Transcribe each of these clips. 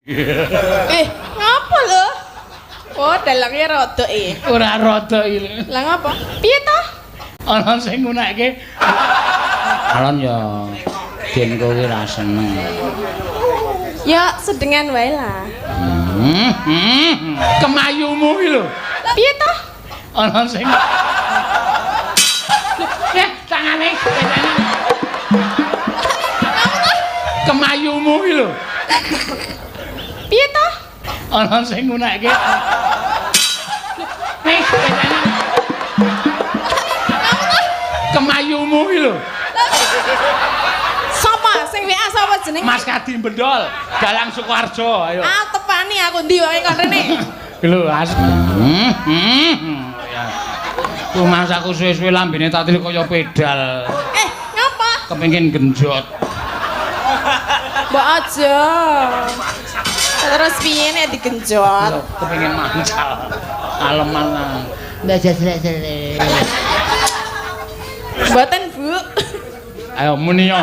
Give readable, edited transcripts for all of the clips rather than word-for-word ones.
Ngapa lho? Oh, dalangnya rodok iki. Ora rodok iki. Lah ngapa? Piye to? Ana sing ngunekke. Alon ya den kowe ra seneng. Ya sedengan wae lah. Kemayumu iki lho. Piye to? Ana sing tangane. Kemayumu iki lho. Piye to? Ana sing ngunekke. Kemayumu iki lho. Sapa sing WA sapa jenenge? Mas Kadi Bendol, Dalang Sukoharjo, ayo. Ah, tepani aku ndi wae kon rene. Lho, as. Ya. Ku Mas aku suwe-suwe lambene tatil kaya pedal. Ngapa? Kepengin genjot. Mbok aja. Terus piye nek digenjot? Kepengin mancal. Aleman. Mbak sele-sele. Mboten, Bu. Ayo muniya.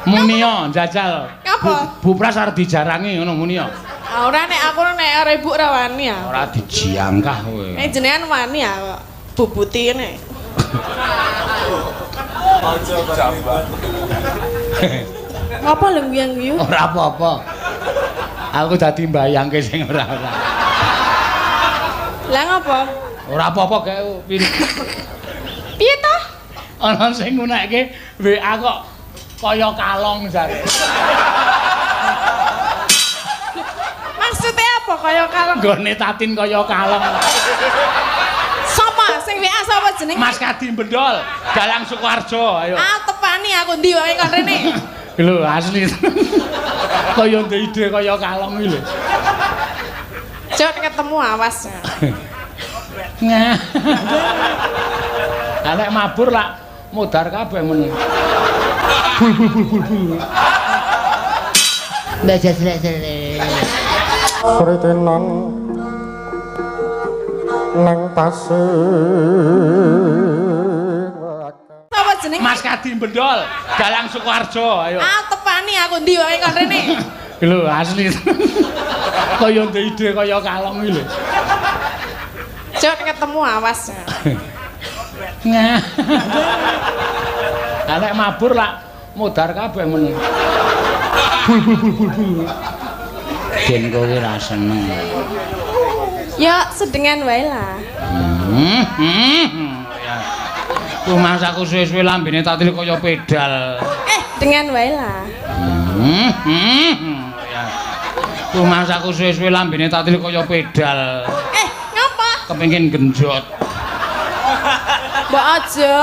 Muniya jajal. Ngapa? Bu Pras arep dijarangi ngono muniya. Ah, ora nek aku nek arep ibu ora wani ya. Ora dijangkah kowe. Nek jenengan wani ya kok. Bubuti nek. Ngapa lho guyu-guyu? Ora apa-apa. Aku dadi mbayangke sing ora-ora. Lah ngapa? Ora apa-apa gawe Piye to? Ana sing ngunekke WA kok kaya kalong jare. Maksudnya apa kaya kalong? Nggone Tatin kaya kalong. Sapa sing WA sapa jenenge? Mas Kadi Bendol, Dalang Sukoharjo, ayo. Ah, tepani aku ndi wae kon rene. Lho, asli. Kaya ndek ide kaya kalong iki lho. Cok ketemu awas. Nah. Lah nek mabur lak modar kabeh men. Bul bul bul bul bul. Mbak sele-sele. Kritenan nang pasir. Sapa jenenge? Mas Kadi Bendol, Dalang Sukoharjo, ayo. Ah, tepani aku ndi wae kon rene. Lho, asli. Kaya ndek ide kaya kalong iki lho. Cok ketemu awas. Nah. Lah nek mabur lak modar kabeh men. Bul bul bul bul bul. Den kowe ra seneng. Ya sedengan wae lah. Ya. Ku Mas aku suwe-suwe lambene tatil kaya pedal. Dengan wae lah. Ya. Ku Mas aku suwe-suwe lambene tatil kaya pedal. Ngapa? Kepengin genjot. Mbok aja.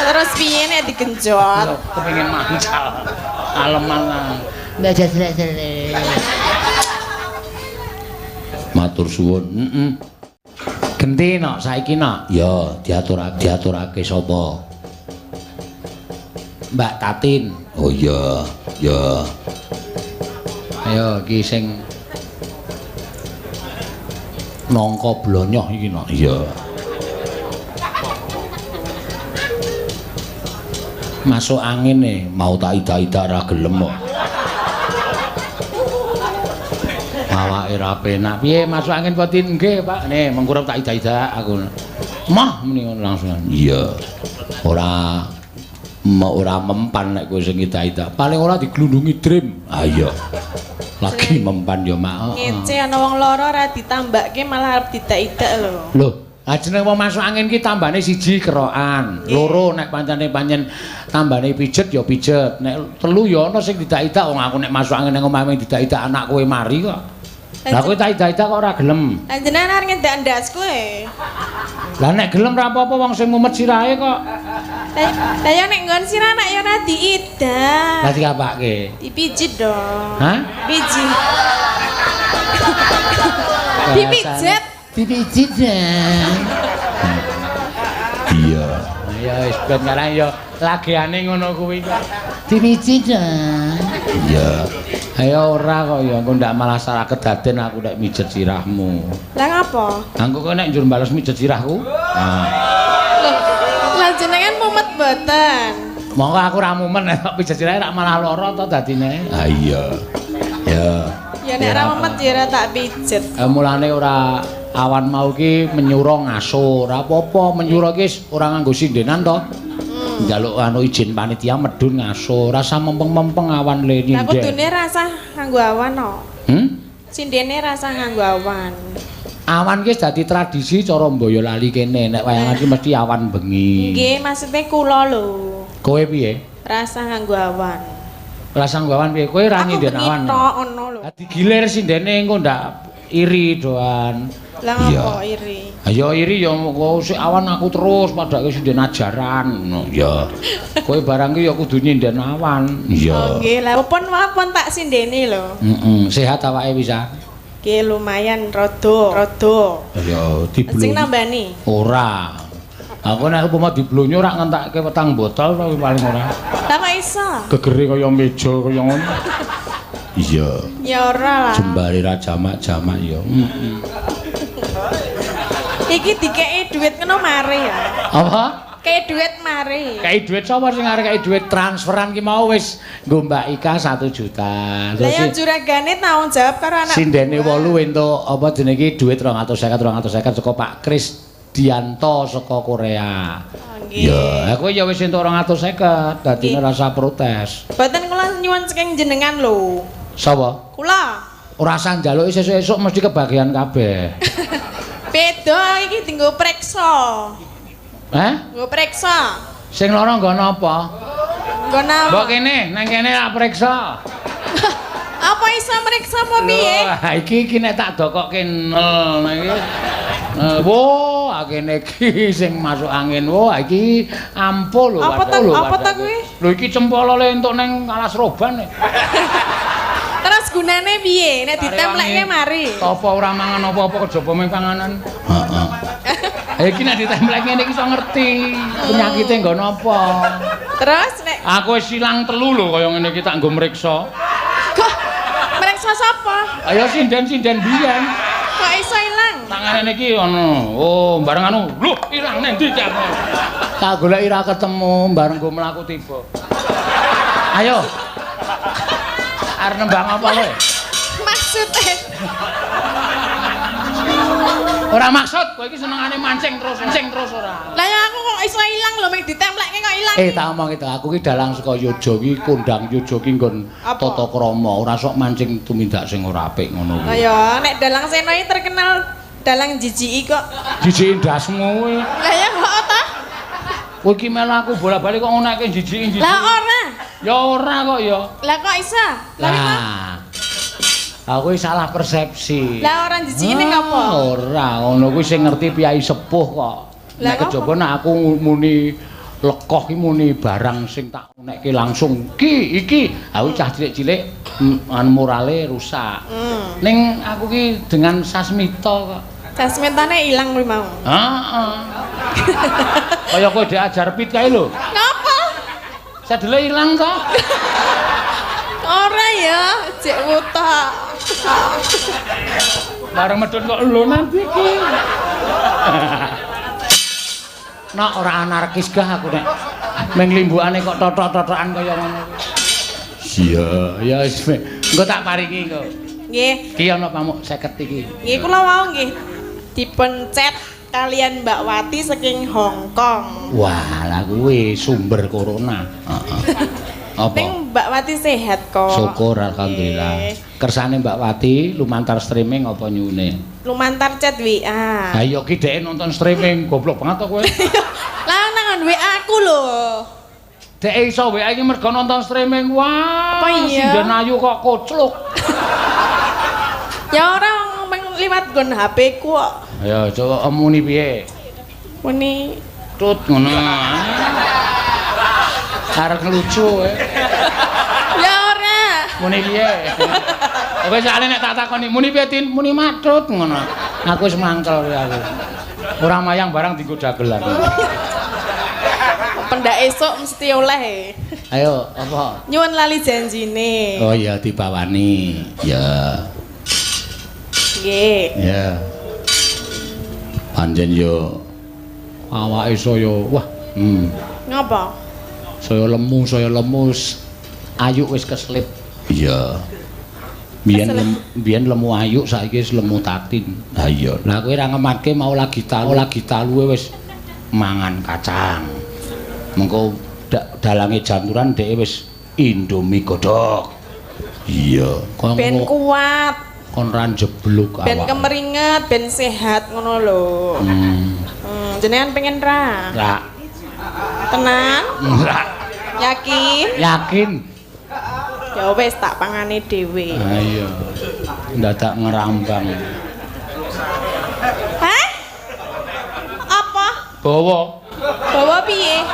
Terus piye nek digenjot? Kepengin mancal. Aleman. Mbak sele-sele. Matur suwun. Heeh. Genti nok saiki nok. Ya, diaturake sapa? Mbak Tatin. Oh iya, ya. Ayo iki sing nangka blonyoh iki nok. Iya. Masuk angin nih, mau tak ida-ida ra gelem kok. Awake ra penak. Piye masuk angin apa tin? Nggih, Pak. Nih, mengkurep tak ida-ida aku. Mah muni ngono langsung. Iya. Ora ora mempan nek kowe sing ida-ida. Paling ora diglundungi dream. Ah iya. Lagi mempan ya, Mak. Ngece ana wong lara ora ditambakke malah arep didak-idak lho. Lho, jeneng wong masuk angin ki tambane siji kerokan, loro nek pancene pancen tambane pijet ya pijet, nek telu ya ana sing didak-idak. Wong aku nek masuk angin nang omahe didak-idak anak kowe mari kok. Lah kowe tak idak-idak kok ora gelem. Lah jenengan arep ngendak ndasku e. Lah nek gelem ora apa-apa wong sing mumet sirahe kok. Lah ya nek nggon sirah nek ya ora diidak. Lah dikapake? Dipijit dong. Hah? Pijit. Dipijet. Dipijit ya. Iya. Ya wis ben karang ya lagiane ngono kuwi kok. Dipijit ya. Iya. Ayo ora kok ya engko ndak malah salah kedaden aku nek mijet sirahmu. Lah ngapa? Engko kowe nek njur bales mijet sirahku. Nah. Loh, lah jenengan mumet mboten? Monggo aku ora mumet nek pijet sirahe rak malah lara to dadine. Ha iya. Ya. Ya nek ora memet ya ora tak pijet. Mulane ora awan mau ki menyura ngaso, ora apa-apa, menyura ki ora nganggo sindenan to. Njaluk anu izin panitia medun ngaso, rasa mempeng-mempeng awan le Lah nyinden. kudune rasah nganggo awan no. Hmm? Sindene rasah nganggo awan. Awan ki dadi tradisi cara Boyolali kene, nek wayangan ki mesti awan bengi. Nggih, maksudnya kula lho. Kowe piye? Rasah nganggo awan. Rasah nganggo awan piye? Kowe ra nyinden awan. Aku tok ngono lho. Lah digilir sindene engko ndak iri doan. Lah ngopo iri? Ayo iri ya kok sik awan aku terus padake sinden ajaran. Ngono. Iya. Kowe barang ki ya kudu nyinden awan. Oh nggih, lah pun pun tak sindene lho. Heeh, sehat awake bisa. Nggih lumayan rada, rada. Ya diblonyo. Sing nambani. Ora. Aku nek upama diblonyo ora ngentake petang botol to paling ora. Lah kok iso? Gegere kaya meja kaya ngono. Iya. Ya ora lah. Jembare ra jamak-jamak ya. Heeh. Iki dikeki dhuwit ngono mari ya. Apa? Kei dhuwit mari. Kei dhuwit sapa sing arep kei dhuwit transferan ki mau wis nggo Mbak Ika 1 juta. Lah ya juragane tanggung jawab karo anak. Sindene 8 entuk apa jenenge iki dhuwit 250 250 saka Pak Kris Dianto saka Korea. Oh, nggih. Ya, aku ya wis entuk 250, dadine rasa protes. Mboten kula nyuwun saking jenengan lho. Sapa? Kula. Ora usah njaluki sesuk-esuk mesti kebagian kabeh. Beda iki dienggo preksa. Hah? Nggo preksa. Sing lara nggo napa? Nggo napa? Mbok kene, nang kene tak preksa. Apa iso mreksa apa piye? Lho, iki nek tak dokokke nol nek iki. Wo, kene iki sing masuk angin. Wo, iki ampuh lho. Apa ta apa ta kuwi? Lho iki cempolo le entuk nang Alas Roban. Terus gunane piye? Nek ditempleke mari. Apa ora mangan apa-apa kejaba mung panganan. Heeh. Iki nek ditemplek ngene iki iso ngerti penyakite nggo napa. Terus nek aku wis ilang telu lho kaya ngene iki tak nggo mriksa. Kok mriksa sapa? Ayo sinden-sinden biyen. Kok iso ilang? Tangane iki ana. Oh, bareng anu. Lho, ilang nang ndi iki aku? Tak goleki ra ketemu, bareng nggo mlaku tiba. Ayo. Arep nembang apa kowe? Maksude. Ora maksud, kowe iki senengane mancing terus, mancing terus ora. Lah ya aku kok iso ilang lho, mek ditemplekke kok ilang. Tak omong itu, aku ki dalang saka Yojo ki kondang Yojo ki nggon tata krama, ora sok mancing tumindak sing ora apik ngono kuwi. Lah ya, nek dalang Seno iki terkenal dalang jijiki kok. Jijiki ndasmu kowe. Lah ya kok ta? Kowe iki melu aku bola-bali kok ngonekke jijiki-jijiki. Lah ora. Ya ora kok ya. Lah kok iso? Lah. Aku salah persepsi. Lah ora jijiki ning apa? Ora, ngono kuwi sing ngerti piyai sepuh kok. Nek kejaba nek aku muni lekoh ki muni barang sing tak unekke langsung ki iki, aku cah cilik-cilik morale rusak. Ning aku ki dengan sasmita kok. Sasmitane ilang kuwi mau. Heeh. Kaya kowe diajar pit kae lho. Ngapa? Sadele ilang to? Ora ya, jek wuta. Bareng medhun kok lho nanti iki. Nak ora anarkis gah aku nek ming limbukane kok totok-totokan kaya ngono. Iya, ya wis. Engko tak paringi engko. Nggih. Iki ana pamuk 50 iki. Nggih kula wau nggih dipencet kalian Mbak Wati saking Hong Kong. Wah, lah kuwi sumber corona. Heeh. Apa? Ning Mbak Wati sehat kok. Syukur alhamdulillah. Kersane Mbak Wati lumantar streaming apa nyune? Lumantar chat WA. Ha iya ki dhek nonton streaming, goblok banget to kowe. Lah nang WA aku lho. Dhek iso WA iki mergo nonton streaming. Wah, apa iya? Sinden ayu kok kocluk. Ya ora wong liwat nggon HP ku kok. Ayo coba muni piye? Muni tut ngono. Arep ngelucu kowe. Ya ora. Muni piye? Kowe soalé nek tak takoni muni piye Tin? Muni matut ngono. Aku wis mangkel kowe aku. Ora mayang barang dienggo dagelan. Pendak esuk mesti oleh. Ayo, apa? Nyuwun lali janjine. Oh iya dibawani. Ya. Nggih. Ya. Pancen yo awake saya wah, Ngapa? Saya lemu, ayu wis keslip. Iya. Biyen lemu ayu saiki wis lemu Tatin. Ha iya. Lah kowe ora ngematke mau lagi taluwe wis mangan kacang. Mengko dalange janturan dheke wis Indomie godhog. Iya, kon Ben kuat, kon ra njeblug awak. Ben kemeringet, ben sehat ngono lho. Jenengan pengen ra? Ra. Tenan? Ra. Yakin? Yakin. Ya wis tak pangane dhewe. Ha iya. Ndadak ngerambang. Hah? Apa? Bawa. Bawa piye?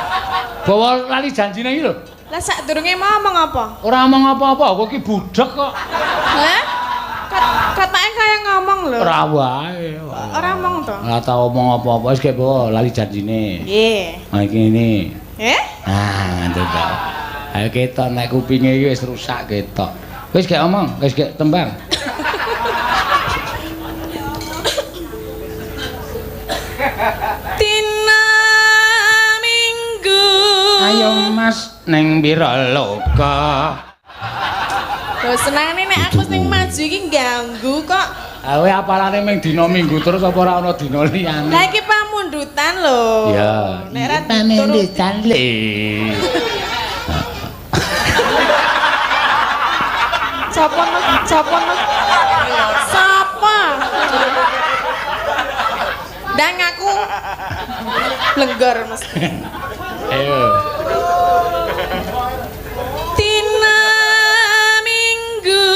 Bawa lali janjine iki lho. Lah sadurunge mau ngomong apa? Ora ngomong apa-apa, kowe iki budhek kok. Hah? Katake kaya ngomong lho. Ora wae. Ora ngomong to? Ora tau omong apa-apa, wis gek bawa lali janjine. Nggih. Ha iki ngene. Eh? Ah, ngono to. Ayo ketok nek kupinge iki wis rusak ketok. Wis gek omong, wis gek tembang. Dina Minggu. Ayo Mas ning pira loka. Lho senengane nek aku sing maju iki ganggu kok. Ha kowe apalane ming dina Minggu terus apa ora ana dina liyane? Lah iki pamundutan lho. Ya. Nek ora Pamundutan le. Sapa sapa sapa? Ndang aku blenggor mesti. Ayo. Dina Minggu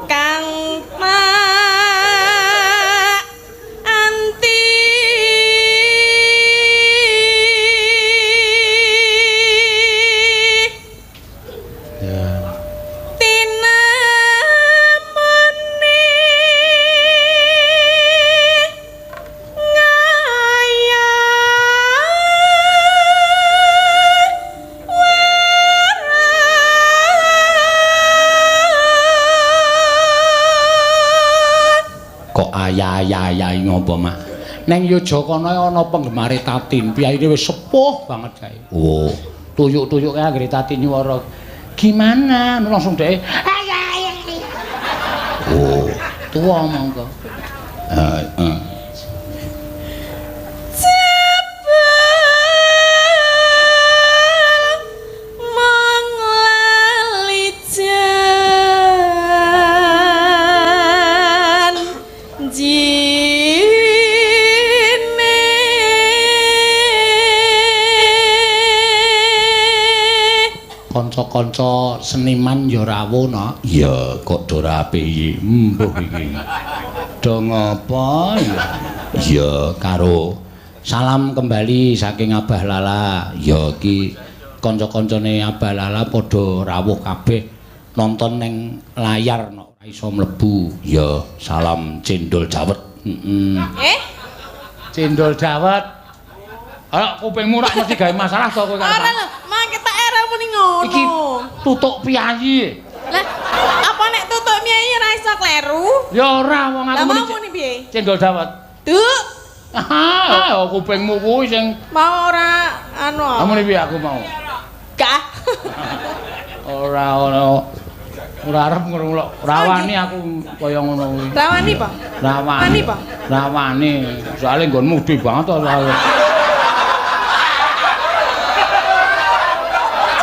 kang tak anti Ya. Tinemune ngaya Kok ayah-ayah ngopo, Mak? Neng Yogyakarta ana penggemare Tatin, piyayine wis sepuh banget kae. Oh, tuyuk-tuyuk kae anggere Tatin nyuwara. Gimana? Langsung dhek. Ayah ayah. Oh, tuwa monggo. Heeh. Jebul mung lali janjine. Kanca-kanca seniman ya rawuh no. Iya, kok do rapi mbuh iki. Do ngopo ya? Iya, karo salam kembali saking Abah Lala. Ya iki kanca-kancane Abah Lala padha rawuh kabeh nonton ning layar no, ora iso mlebu. Ya, salam cendol dawet. Heeh. Eh? Cendol dawet. Ora kupingmu rak mesti gawe masalah to kowe karo. Ora lho, mang ketok era muni ngono. Iki tutuk piyayi. Lah, apa nek tutuk piyayi ora iso kleru? Ya ora wong aku muni. Lah muni piye? Cendol dawet. Duk. Ah, kupingmu kuwi sing mau ora anu. Ah muni piye aku mau? Gak. Ora ono. Ora arep ngrungok. Rawani aku kaya ngono kuwi. Rawani apa? Rawani. Wani apa? Rawani. Soale nggonmu gedhe banget to soale.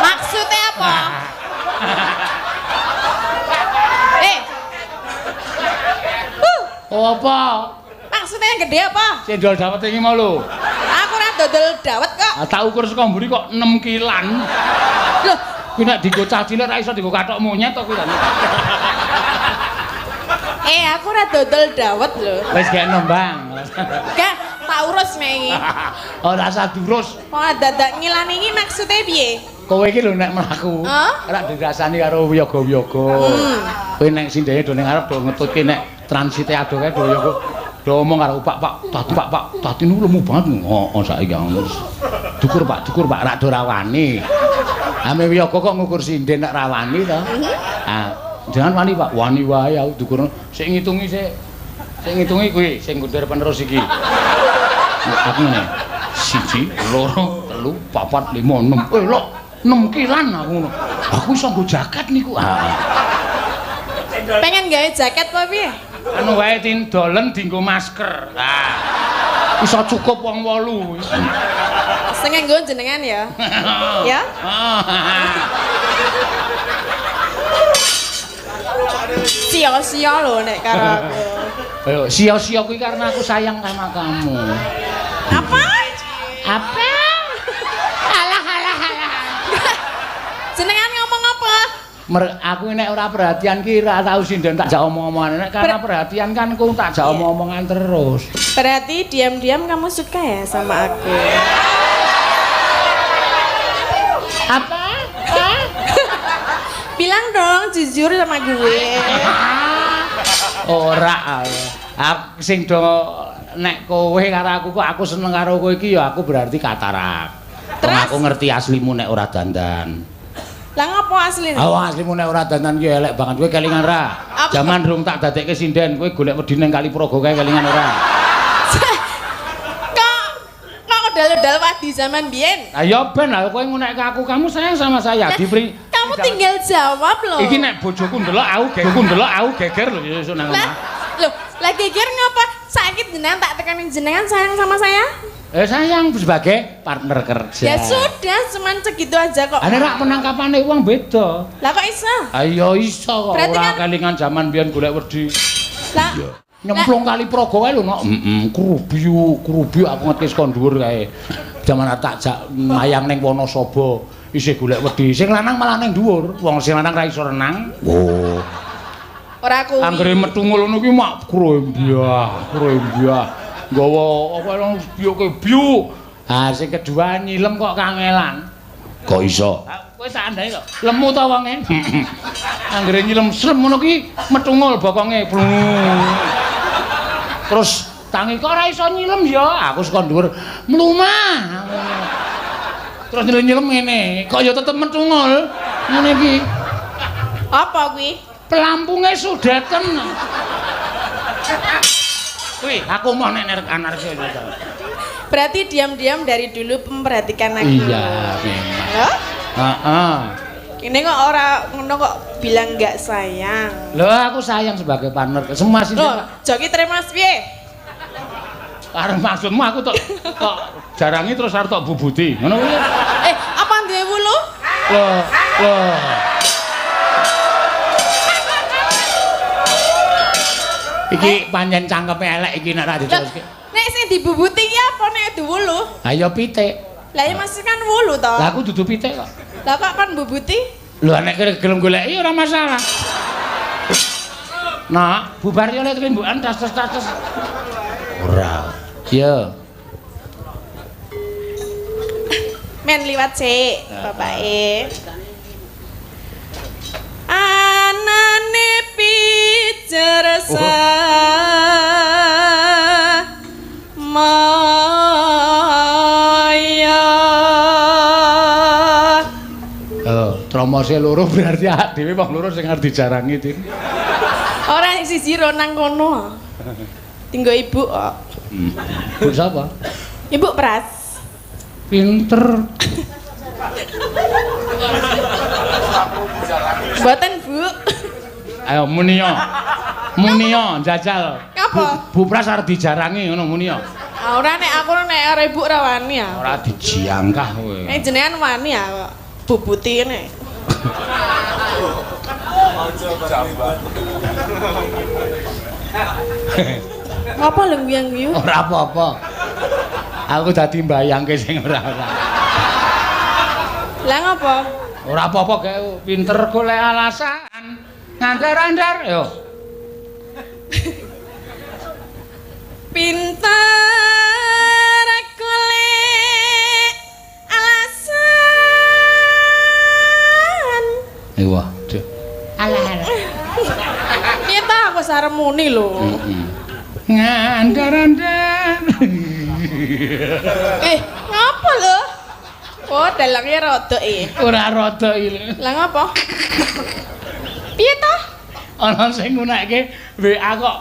Maksudnya apa? Eh. Apa? Maksudnya yang gede apa? Cendol dawet iki mau lho. Aku ora dodol dawet kok. Ah tak ukur saka mburi kok 6 kilan. Loh, kuwi nek dienggo cah cilik ora iso dienggo kathok monyet to kuwi ta. Eh, aku ora dodol dawet lho. Wis gek nembang. Gak, tak urus mek iki. Ora usah diurus. Kok dadak ngilani iki maksude piye? Kowe iki lho nek mlaku, ora dirasani karo wiyaga-wiyaga. Kowe nek sindene do ning arep do ngetutke nek transite adoh kae do wiyaga. Do omong karo Pak, Pak, tadi Pak, Pak, tadi niku lemu banget. Heeh, saiki ngono. Dukur Pak, dukur Pak, rak do rawani. Ame wiyaga kok ngukur sinden nek rawani to. Ah, jangan wani Pak, wani wae aku dukur. Sik ngitungi sik. Sik ngitungi kuwi sing ngundher penerus iki. Aku ngene. 1, 2, 3, 4, 5, 6. Eh lho, 6 kilan aku ngono. Aku iso nggo jaket niku. Pengen gawe jaket apa piye? Anu wae tin dolen dienggo masker. Lah. Iso cukup wong 8. Sing nganggo jenengan ya. Ya? Sia-sia lho nek karo aku. Ayo, sia-sia kuwi karena aku sayang sama kamu. Apa? Apa? Alah alah alah. Jenengan ngomong apa? Aku nek ora perhatian ki ora tau sinden tak jak omong-omongan. Nek karena perhatian kan ku tak jak omong-omongan terus. Berarti diam-diam kamu suka ya sama aku. Apa? Bilang dong jujur sama gue. Ora. Aku sing do nek kowe karo aku kok aku seneng karo kowe iki ya aku berarti katarak. Wong aku ngerti aslimu nek ora dandan. Lah ngopo asline? Ah wong aslimu nek ora dandan ki elek banget. Kowe kelingan ra? Jaman rung tak dadekke sinden, kowe golek wedi ning Kali Progo kae kelingan ora? Kok odal-odal wadi zaman biyen? Lah ya ben lah kowe ngunekke aku, kamu sayang sama saya. Diberi kamu tinggal jawab loh. Iki nek bojoku ndelok aku geger lho sesuk nang omah. Lho, lah geger ngapa? Saiki jenengan tak tekani jenengan sayang sama saya? Sayang sebagai partner kerja. Ya sudah, cuman segitu aja kok. Ane rak penangkapane wong beda. Lah kok iso? Ayo iso kok. Ora kan... kelingan jaman biyen golek wedi. Lah nyemplung Kali Progo kae lho, nok. Heeh, krubiu aku ngerti saka dhuwur kae. Jaman tak jak mayang ning Wonosobo isih golek wedi. Sing lanang malah ning dhuwur. Wong sing lanang ra iso renang. Oh. Ora kuwi. Anggere metu ngono kuwi mak krembiah. Nggawa apa nang biuke biuk. Ah sing kedua nyilem kok kangelan. Kok iso? Kowe tak andai kok. Lemu ta wonge? Anggere nyilem slem ngono ki metungul bokonge. Terus tangi kok ora iso nyilem ya. Aku saka dhuwur mlumah. Terus nyilem ngene, kok ya tetep metungul. Ngene iki. Apa kuwi? Pelampunge sudeten. Wih, aku mau nek anarki. Berarti diam-diam dari dulu memperhatikan aku. Iya, memang. Heeh. Ini kok ora ngono kok bilang nggak sayang. Loh, aku sayang sebagai partner. Semua sih. Loh, joki terima piye? Arep maksudmu aku tok kok jarangi terus arep tok bubuti. Ngono kuwi. Apa duwe wulu? Loh, loh. Iki pancen cangkeme elek iki nek ra diteruske. Nek sing dibubuti iki apa nek duwulu? Ha ya pitik. Lah ya masih kan wulu to. Lah aku dudu pitik kok. Lah kok kon bubuti? Lho nek gelem goleki ora masalah. Nak, bubar yo lek rimbukan tas-tas. Ora. Iya. Men liwat sik bapake. Anane pijer maya. Oh, tromose loro berarti awak dhewe wong loro sing arep dijarangi, Tin. Ora siji ro nang kono. Tinggo ibu kok. Ibu sapa? Ibu Pras. Pinter. Mboten, Bu. Ayo munio. Munio jajal. Ngapa? Bu Pras arep dijarangi ngono munio. Ah ora nek aku nek arep ibu ora wani ya. Ora dijangkah kowe. Nek jenengan wani ya kok bubuti ngene. Ngapa lho guyang-guyu? Ora apa-apa. Aku dadi mbayangke sing ora-ora. Lah ngapa? Ora apa-apa gawe pinter golek alasan. Ngandar-andar yo. Pinter golek alasan. Wah, duh. Alah alah. Piye ta aku sarem muni lho. Ngandar-andar. Ngapa lho? Oh, dalangnya rodok iki. Ora rodok iki. Lah ngapa? Piye ta? Ana sing ngunekke WA kok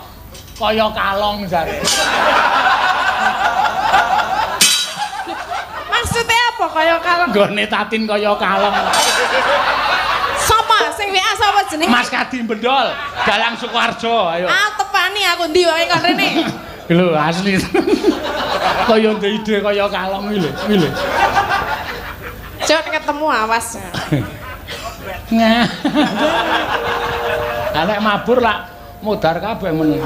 kaya kalong jare. Maksudnya apa kaya kalong? Nggone Tatin kaya kalong. jenenge? Mas Kadi Bendol, Dalang Sukoharjo, ayo. Ah, tepani aku ndi wae kon rene. Lho asli. Kaya ndek ide kaya kalong iki lho, iki lho. Cok ketemu awas. Nah. Nek mabur lak modar kabeh meneh.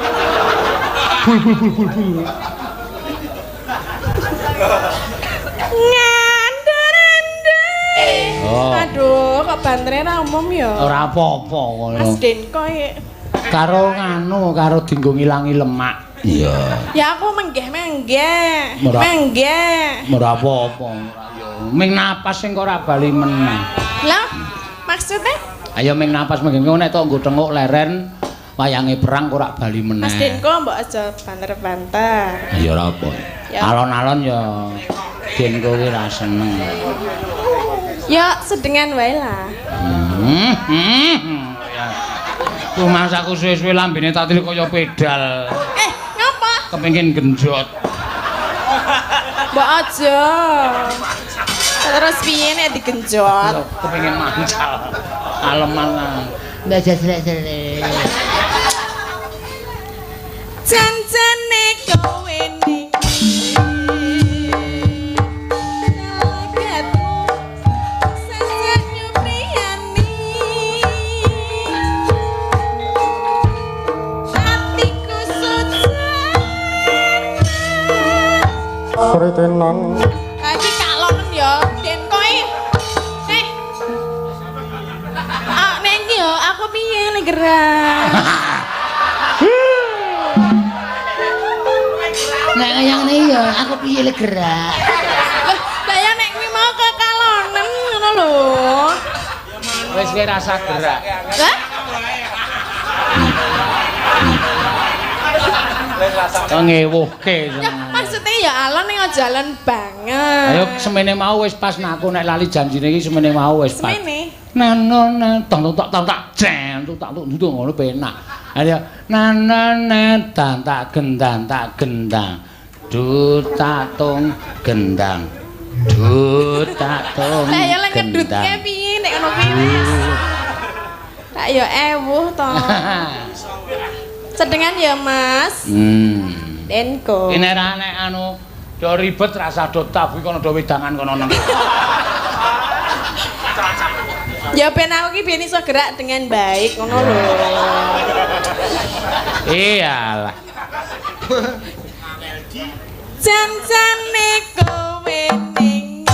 Bul bul bul bul bul. Ngandar-andai. Oh. Aduh, kok bantere ra umum ya. Ora apa-apa ngono. Mas Denko iki. Karo nganu, karo dinggo ngilangi lemak. Iya. Ya aku menggeh-menggeh. Ora. Menggeh. Ora apa-apa, ora ya. Ming napas sing ora bali meneh. Lah, maksudnya Ayo ming napas mengene nek tok nggo tenguk leren wayange perang ora bali meneh. Mas Denko mbok aja banter-banter. Ya ora apa. Ya. Alon-alon ya Denko ki ra seneng. Ya sedengan wae lah. Ya. Rumangsaku suwe-suwe lambene tak tilik kaya pedal. Ngapa? Kepengin genjot. Mbok aja. Terus piye nek digenjot? Kepengin mancal. Aleman. Mbak aja selek-selek. Janjane kowe ning Sritenan iki kalonen ya, Denko iki. Ah, nek iki ya aku piye le gerak. Nek kaya ngene ya aku piye le gerak. Lah ya nek kuwi mau kekalonen ngono lho. Wis kowe rasa gerak. Lah? Ngewuhke. Ya maksudnya ya alon ning aja alon banget. Ayo semene mau wis pas nek aku nek lali janjine iki semene mau wis pas. Semene. Nan nan tong tak tong tak jen tak tuk ngono penak. Ayo nan nan dan tak gendang tak gendang. Du tak tung gendang. Du tak tung. Lah ya lek ngedutke piye nek ngono kuwi wis. Tak ya ewuh to. Sedengan ya Mas. Denko. Ini ra nek anu do ribet rasa do tabu kono do wedangan kono nang. Ya ben aku ki ben iso gerak dengan baik ngono lho. Iyalah. Jan-jane kowe ning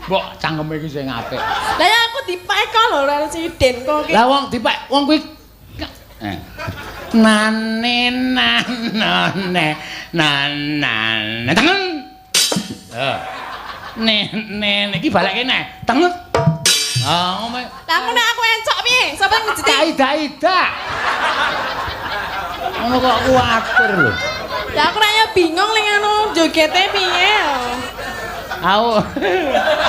Mbok cangkeme iki sing apik. Lah ya aku dipek lho ora siden kok iki. Lah wong dipek wong kuwi nane nanane nanane tengen. Ne ne iki balekke neh. Tengen. Ah ngono. Lah aku nek aku encok piye? Sapa sing ngejeti? Ida-ida. Ngono kok kuwatir lho. Lah aku nek bingung ning anu jogete piye. Aku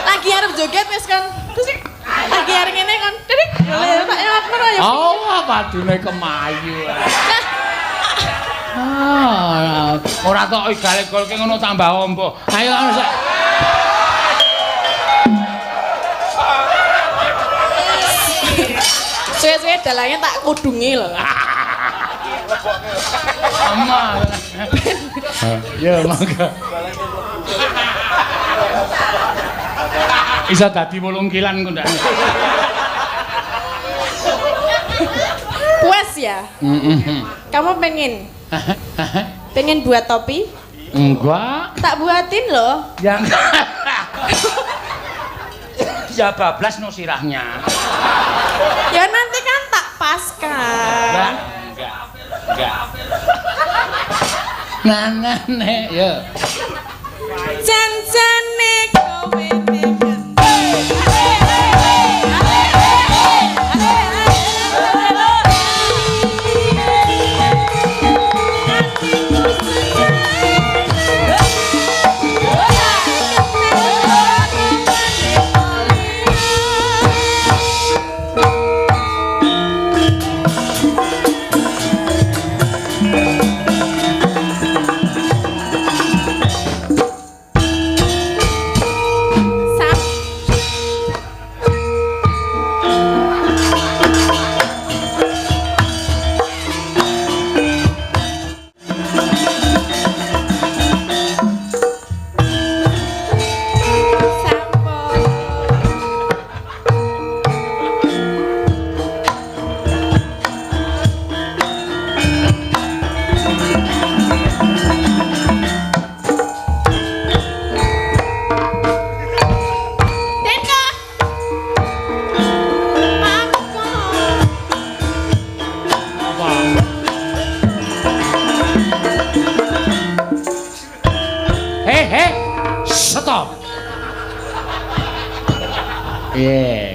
lagi arep joget wis kan. Terus lagi arep ngene kan. Titik. Lha tak aku ora ya. Oh, padune kemayu. Ah, ora tok igale-golke ngono tambah ombo. Ayo anu sik. Suwe-suwe dalangnya tak kudungi lho. Ama. Ya monggo. Isa dadi 8 kilan kok ndak. Puas ya? Kamu pengen? Pengen buat topi? Enggak. Tak buatin loh. Ya enggak. Ya bablas no sirahnya. Ya nanti kan tak paskan. Enggak, enggak. Enggak. Nah, nah, ya. Jan-jane kowe ning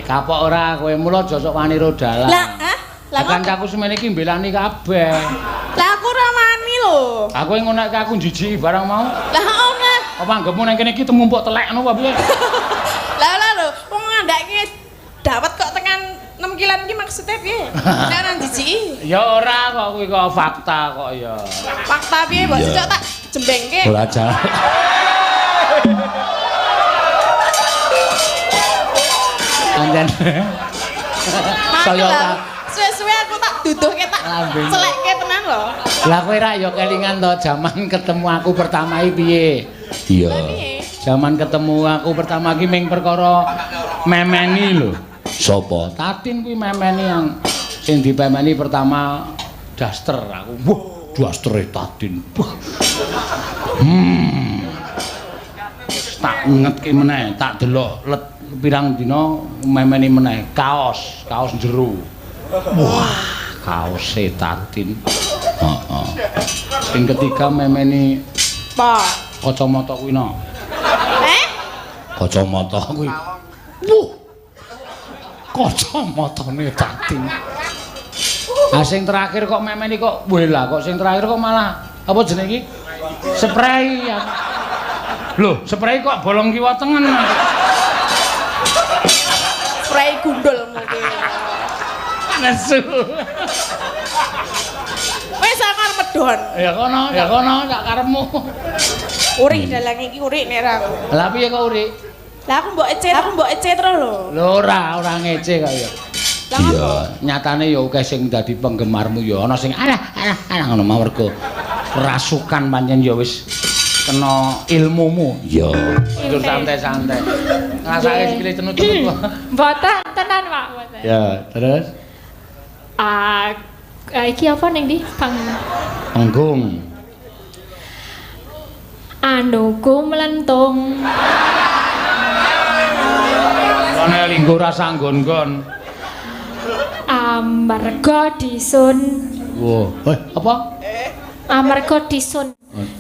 Kapok ora kowe mula aja sok wani ro dalan. Lah, hah? Lah kancaku semene iki mbelani kabeh. Lah aku ora wani lho. Aku ngonekke aku njijiki barang mau. Lah ora. Apa anggepmu nang kene iki temumpuk telek ngono apa piye? Lah lah lho, wong ngandhake dawet kok tekan 6 kilan iki maksudnya piye? Nek ora njijiki. Ya ora kok kuwi kok fakta kok ya. Fakta piye mbok cocok tak jembengke. Ora jalan. Anjen. Saya suwe-suwe aku tak duduhke tak celekke tenan lho. Lah kowe rak ya kelingan to jaman ketemu aku pertama iki piye? Iya. Jaman ketemu aku pertama iki ming perkara memeni lho. Sapa? Tatin kuwi memeni yang sing dipemeni pertama daster aku. Wah, dastere Tatin. Wah. Tak ngetke meneh, tak delok let pirang dina memeni meneh kaos, kaos jero. Wah, kaose Tatin. Heeh. Sing ketiga memeni apa? Kacamata kuwi no. Eh? Kacamata kuwi. Wuh. Kacamatane Tatin. Ah sing terakhir kok memeni kok weh lah kok sing terakhir kok malah apa jenenge iki? Spray. Loh, spray kok bolong kiwa tengen. Spray gundul mungkin. Nesu. Wis aku arep medhon. Ya kono, sak karepmu. Urik dalange iki urik nek ra aku. Lah piye kok urik? Lah aku mbok ece, aku mbok ece terus lho. Lho ora, ora ngece kok ya. Iya, nyatane ya akeh sing dadi penggemarmu ya ana sing alah alah alah ngono mau mergo rasukan pancen ya wis kena ilmumu. Iya. Njur santai-santai. Ngrasake sikile cenut-cenut. Mboten tenan, Pak, mboten. Ya, terus iki apa ning ndi? Panggung. Anuku mlentung. Ana linggo rasa nggon-nggon. Amarga disun. Wo, apa? Amarga disun.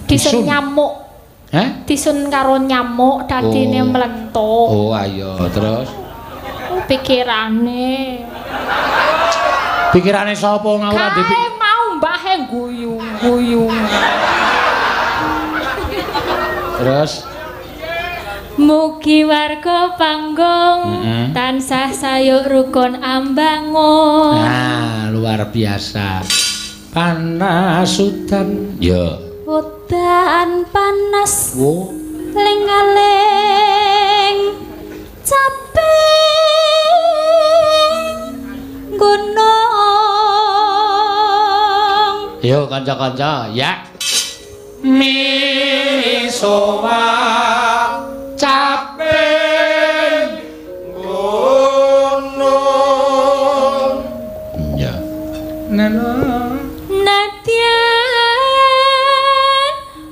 Disun nyamuk. Heh? Disun karo nyamuk dadine mlentung. Oh, ayo terus. Pikirane. Pikirane sapa ora dipikir? Kae mau mbahe guyu-guyu. Terus mugi warga panggung tansah sayuk rukun ambangun. Nah, luar biasa. Panas udan. Ya. Udan panas. Wo. Ling-aling caping gunung. Yo kanca-kanca, ya. Misowa caping gunung. Ya. Nana nadyan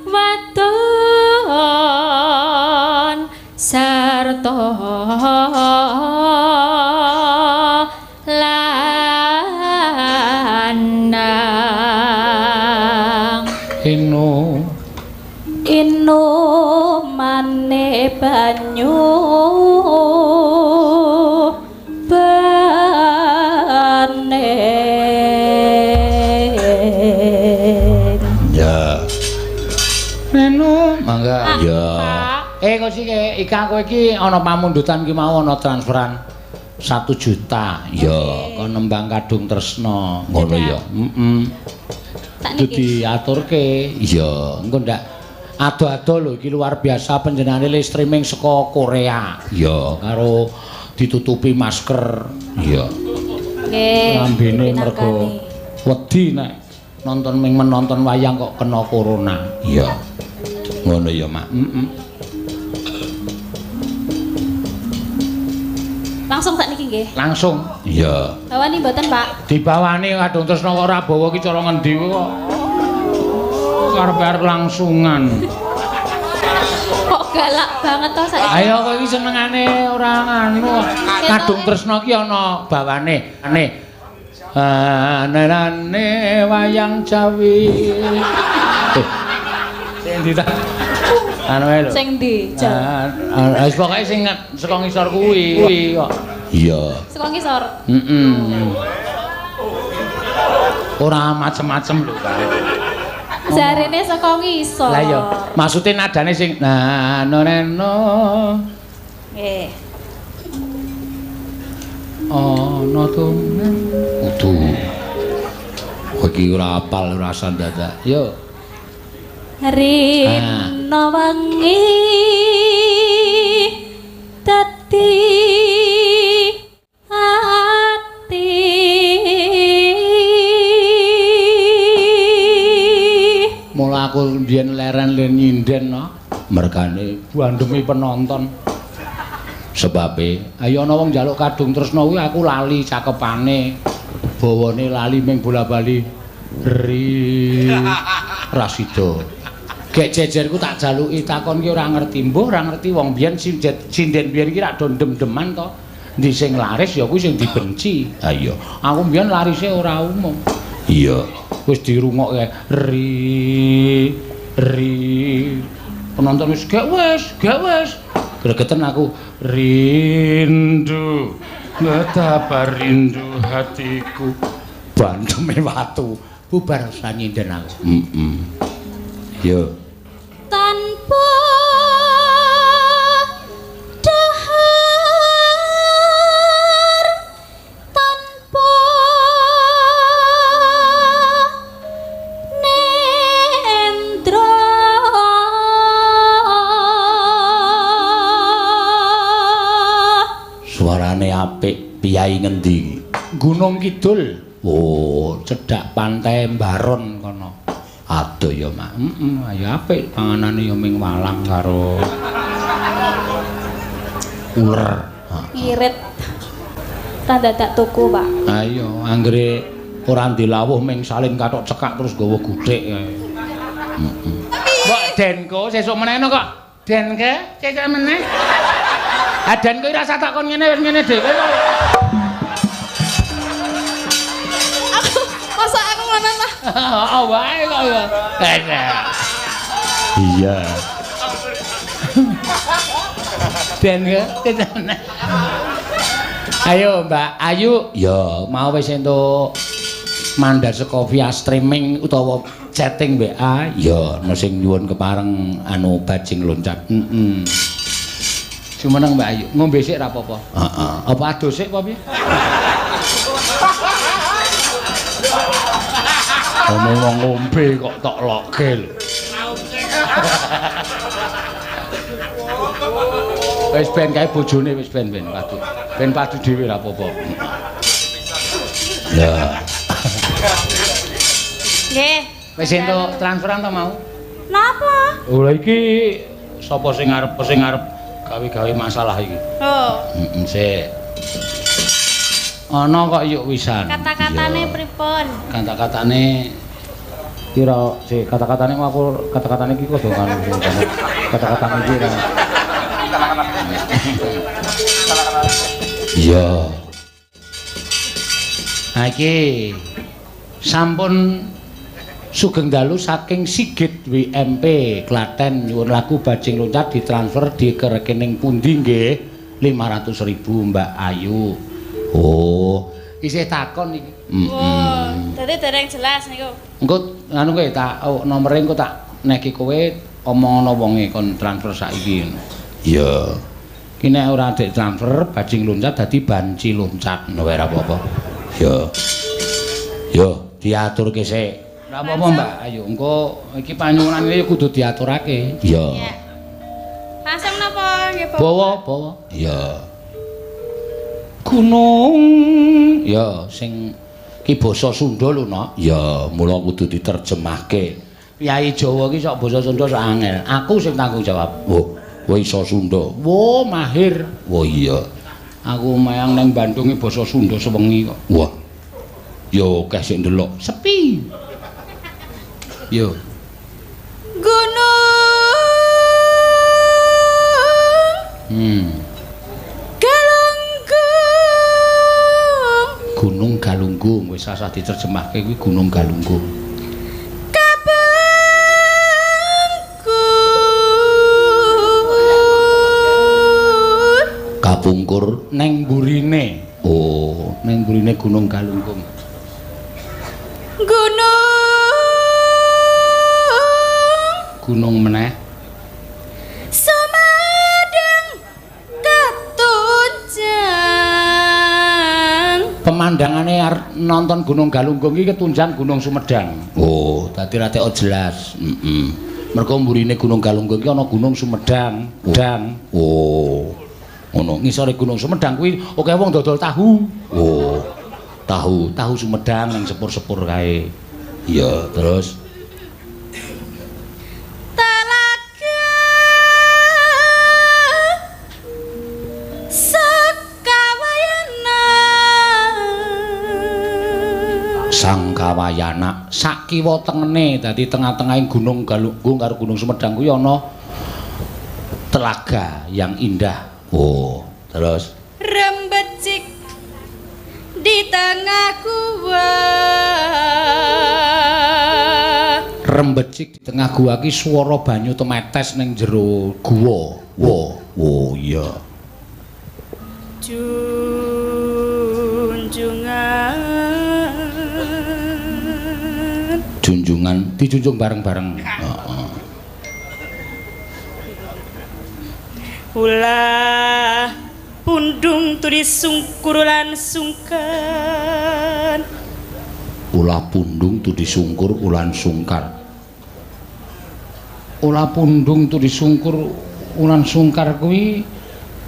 waton sarta lanang inu inumane banyu bening. Ya. Nenu mangga. Ya. Kok sik Ika kowe iki ana pamundutan ki mau ana transferan 1 juta. Ya, kon nembang Kadung Tresna. Ngono ya. Heeh. Tak niki. Diaturke. Iya, engko ndak ado-ado lho iki luar biasa panjenengane le streaming saka Korea. Iya, karo ditutupi masker. Iya. Nggih. Lambene mergo wedi nek nonton ming menonton wayang kok kena corona. Iya. Ngono ya, Mak. Heeh. Langsung sak niki nggih. Langsung. Iya. Bawani mboten, Pak? Dibawani Kadung Tresna kok ora bawa ki cara ngendi kok. Karep-arep langsungan. Kok galak banget to saiki. Ayo kok iki senengane ora nganu. Kadung Tresna ki ana bawane. Ane. Anane wayang Jawi. Sing ndi ta? Anu ae lho. Sing ndi? Wis pokoke sing saka ngisor kuwi kok. Iya. Saka ngisor. Heeh. Ora macem-macem lho kae. Jarene saka ngisor. Lah iya, maksude nadane sing na no neno. Nggih. Ana tumen. Kudu. Kowe iki ora apal ora dadak. Yo. Rina wangi dadi ati. Mula aku mbiyen leren len nyinden no. Mergane bandemi penonton. Sebabe ayo ana wong njaluk Kadung Tresna kuwi aku lali cakepane. Bawane lali ming bola-bali ri rasida. Gek jejerku tak jaluki takon ki ora ngerti, mbuh ora ngerti wong biyen sinden biyen iki rak do ndem-ndeman to. Endi sing laris ya kuwi sing dibenci. Ha iya, aku biyen larise ora umum. Iya, wis dirungokke ri ri. Penonton wis gek wis, gek wis. Gregeten aku rindu, betapa rindu hatiku. Bandeme watu bubar sanyinden aku. Heeh. Yo. Tanpa dahar, tanpa nendra, Suarane apik, piyai ngendi? Gunung Kidul. Oh, cedhak pantai Mbaron kono. Aduh ya, Mak. Heeh, ya apik panganane ya ming walang karo uler. Ngirit. Ra dadak tuku, Pak. Ayo, anggere ora ndilawuh ming salin kathok cekak terus nggawa guthik kae. Heeh. Mbok Denko sesuk meneh kok. Denke sesuk meneh. Ah Denko ora usah takon ngene wis ngene dhewe kok. Aku masa aku ngono ta? Heeh wae kok ya. Iya. Denke sesuk meneh. Ayo Mbak Ayu, ya mau wis entuk mandar saka via streaming utawa chatting WA, ya ana sing nyuwun kepareng anu bajing loncat. Heeh. Jumeneng Mbak Ayu, ngombe sik ra apa-apa. Heeh. Apa adus sik apa piye? Ono wong ngombe kok tok lokke lho. Wis ben kae bojone wis ben ben padu. Ben padu dhewe ra apa-apa. Ya. Nggih. Wis entuk transferan to mau? Napa? Oh lha iki sapa sing arep gawe-gawe masalah iki? Oh. Heeh, sik. Ana kok yuk wisan. Kata-katane pripun? Kata-katane kira sik kata-katane aku kata-katane iki kudu ngono. Kata-katane iki ra. Iya. Nah iki sampun sugeng dalu saking Sigit WMP Klaten nyuwun lagu Bajing Loncat ditransfer di ke rekening pundi nggih 500.000 Mbak Ayu. Oh, isih takon iki. Oh, dadi dereng jelas niku. Engko anu kowe tak nomere engko tak neki kowe omong ana wonge kon transfer saiki. Iya. Ki nek ora dik transfer bajing loncat dadi banci loncat ngono wae ora apa-apa. Ya. Yo, diaturke sik. Ora apa-apa, Mbak. Ayo engko iki panyuwunane ya kudu diaturake. Iya. Langsung napa nggih, Bapak? Bawa, bawa. Iya. Gunung ya sing ki basa Sunda lho, Nok. Ya, mula kudu diterjemahke. Kyai Jawa ki sok basa Sunda sok angel. Aku sing tanggung jawab. Oh, kowe iso Sunda. Wo, mahir. Wo iya. Aku mayang nang Bandung ki basa Sunda sewengi kok. Wah. Ya akeh sing ndelok. Sepi. Yo. Gunung. Galunggung. Gunung Galunggung wis asah diterjemahke kuwi Gunung Galunggung. Kapungkur. Kapungkur neng burine. Oh, neng burine Gunung Galunggung. Gunung. Gunung meneh. Sumedang ketunjang. Pemandangane nonton Gunung Galunggung iki ketunjang Gunung Sumedang. Oh, dadi ra teko jelas. Heeh. Mergo mburine Gunung Galunggung iki ana Gunung Sumedang. Dang. Oh. Ngono, ngisore Gunung Sumedang kuwi akeh wong dodol tahu. Oh. Tahu, tahu Sumedang ning sepur-sepur kae. Iya, terus Talaga Sakawayana. Sangkawayana sak kiwa tengene dadi tengah-tengahing Gunung Galunggung karo Gunung Sumedang kuwi ana telaga yang indah. Oh, terus rembecik di tengah gua. Rembecik di tengah gua ki swara banyu temetes ning jero gua. Wo, wo iya. Junjungan. Junjungan dijunjung bareng-bareng. Heeh. Ulah pundung turi sungkur lan sungkan. Ulah pundung turi sungkur ulan sungkar. Ulah pundung turi sungkur ulan sungkar kuwi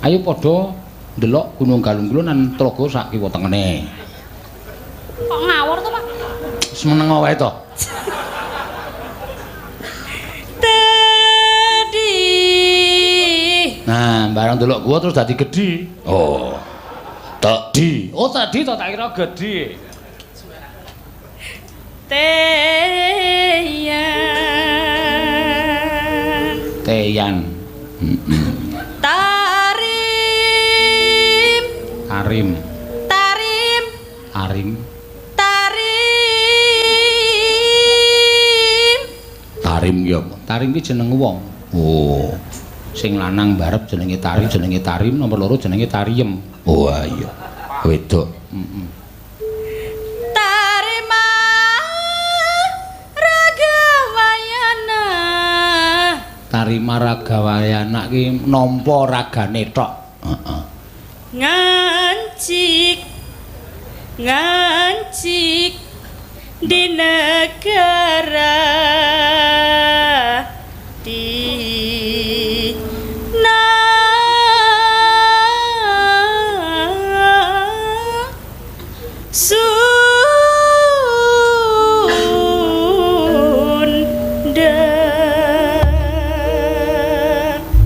ayo padha ndelok Gunung Galunggung lan tlaga sak kiwa tengene. Kok ngawur to, Pak? Semeneng wae to. Nah, barang delok gua terus dadi gedhi. Oh. Tedi. Oh, tadi to tak kira gedhi. Teyan. Teyan. Heeh. Tarim. Tarim. Tarim. Arim. Tarim. Tarim ki apa? Tarim ki jeneng wong. Oh. Sing lanang barep jenenge Tarim, jenenge Tarim, nomor loro jenenge Tariem. Oh iya. Wedok. Heeh. Tarima Ragawayana. Tarima Ragawayana ki nampa ragane tok. Heeh. Ngancik ngancik di negara di na Sunda.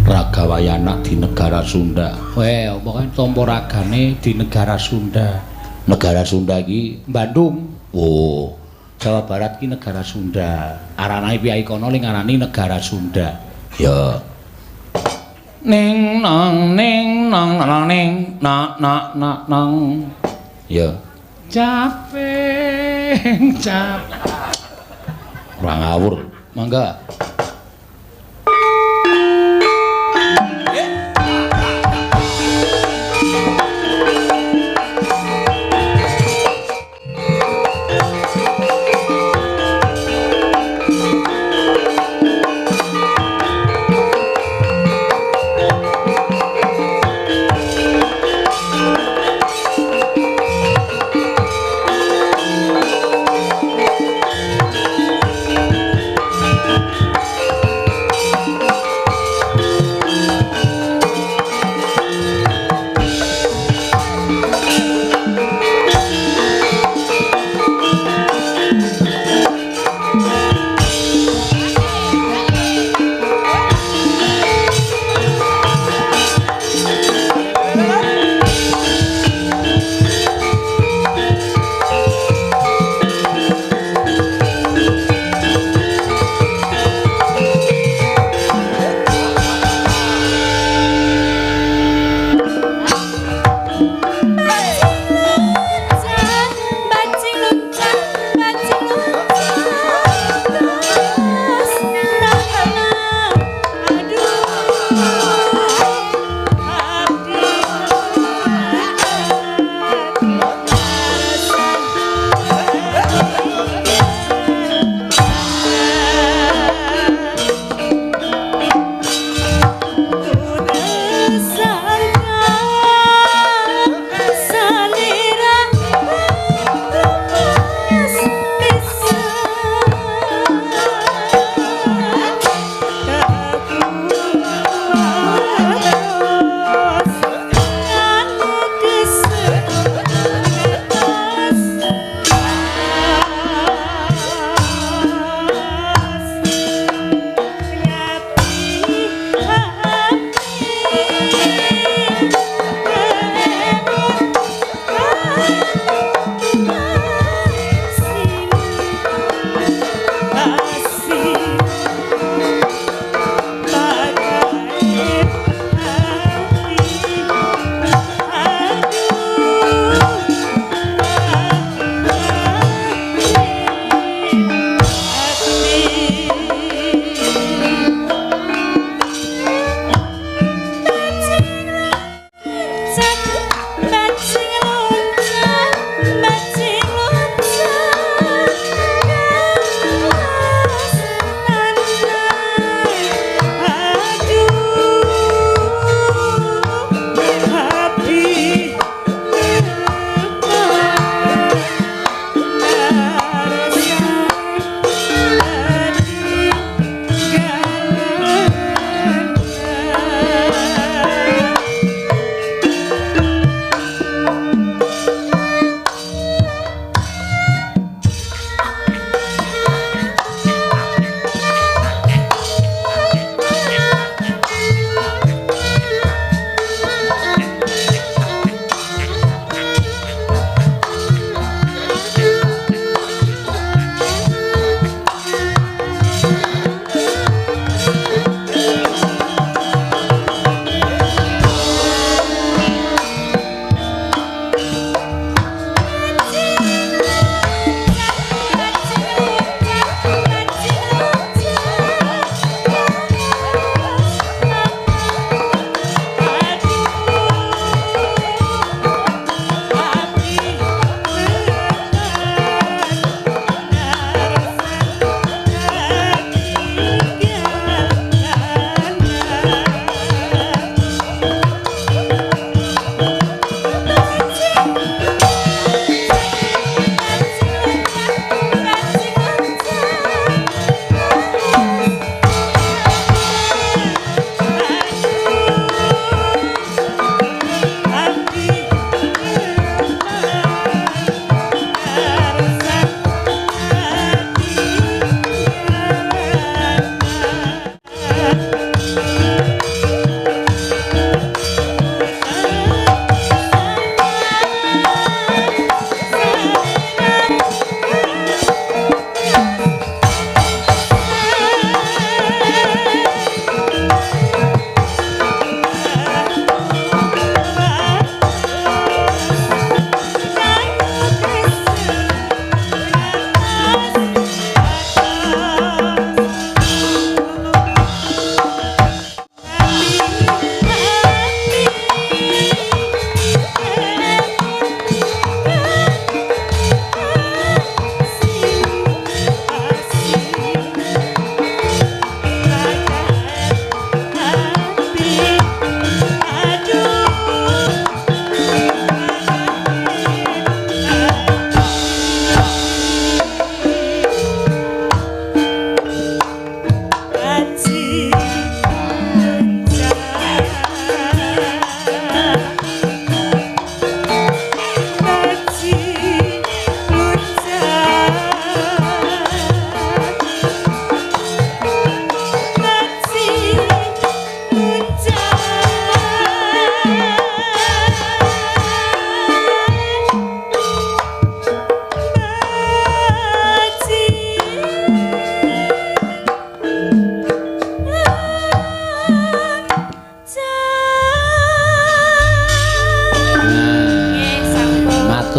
Ragawayana di negara Sunda. Weh, apa kan tampa ragane di negara Sunda. Negara Sunda iki Bandung. Oh, Jawa Barat ki negara Sunda. Aranane piyai kono ling ngarani negara Sunda. Ya. Ning nang ning nang nang ning na na na nang. Ya. Caping cap. Ora ngawur. Mangga.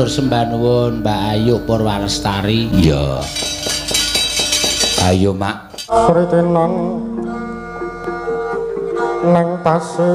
Matur sembah nuwun Mbak Ayu Purwalestari. Iya. Ayo, Mak. Sritinan nang pasir.